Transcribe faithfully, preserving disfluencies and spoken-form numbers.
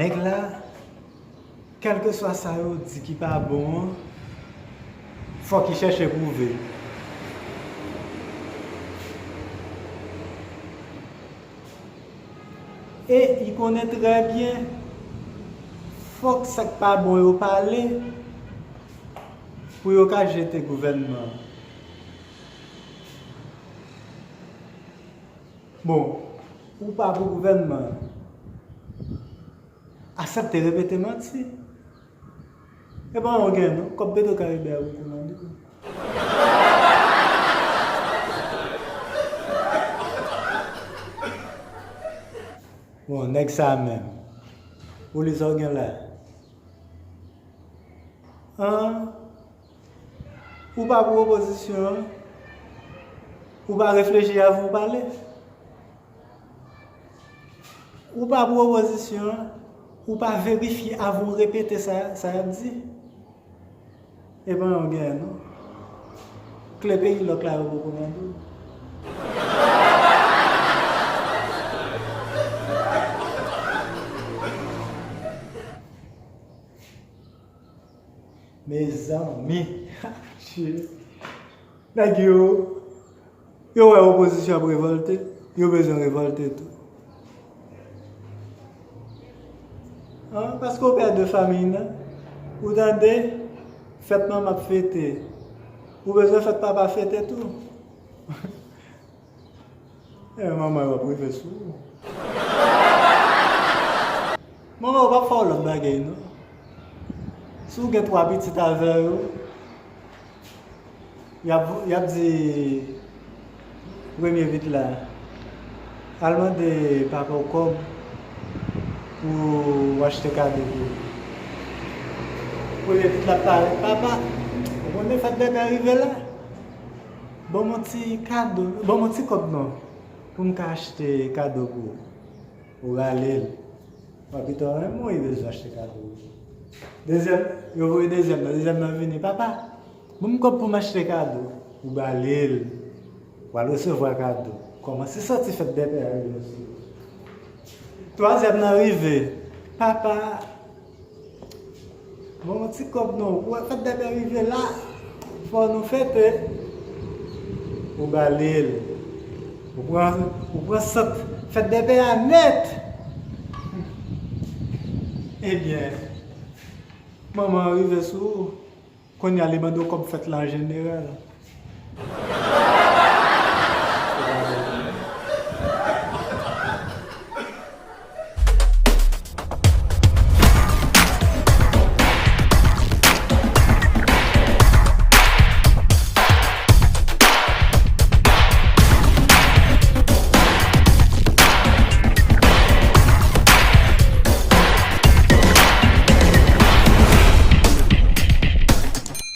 Nèg la, kèlkeswa sa yo di ki pa bon an, fòk li chèche pwouve. E li konnen trè byen, fòk sa k pa bon yo pale pou yo ka jete gouvènman an. Bon, ou pa pou gouvènman an. Aksepte repete manti. E pa yon gen non, kòb Petro Caribe a rekomande. Bon, nèg sa menm. Pou li sa w gen la. An, ou pa pou opozisyon an, ou pa reflechi avan w pale. Ou pa pou opozisyon an, ou pa verifye avan w repete sa, sa y ap di. E pa yon gen non. Kle peyi lòk la yo poko mande w. Mezanmi, nèg yo, yo wè opozisyon ap revòlte, yo bezwen revòlte tou. An, paske w pè de fanmi nan, ou tande, fèt manman ap fete, ou bezwen fèt papa fete tou. E manman yo ap rive sou ou. Manman yo p ap fè w lòt bagay non. Si w gen twa pitit avè yo, y ap, y ap di premye pitit la, al mande papa w kòb pou w achte kado pou li. Premye pitit la ap pale, papa, ou konnen fèt bèbè rive la? Ban m yon ti kado, ban m yon ti kòb non, pou m ka achte kado pou ou. Ou rale l. Papito renmen w, li bezwen achte kado. Dezyèm, yo voye dezyèm nan, dezyèm nan vini, papa, ban m kòb pou m achte kado. Ou bale l. W al resevwa kado. Kòmanse santi fèt bèbè a rive sou ou. Twazyèm nan rive, papa, bon, yon ti kòb non, ou wè fèt bèbè rive la, fò nou fete. Ou bale l. Ou pran, ou pran sant fèt bèbè a nèt. Ebyen, manman an rive sou ou. Kounye a li mande w kòb fèt la an jeneral.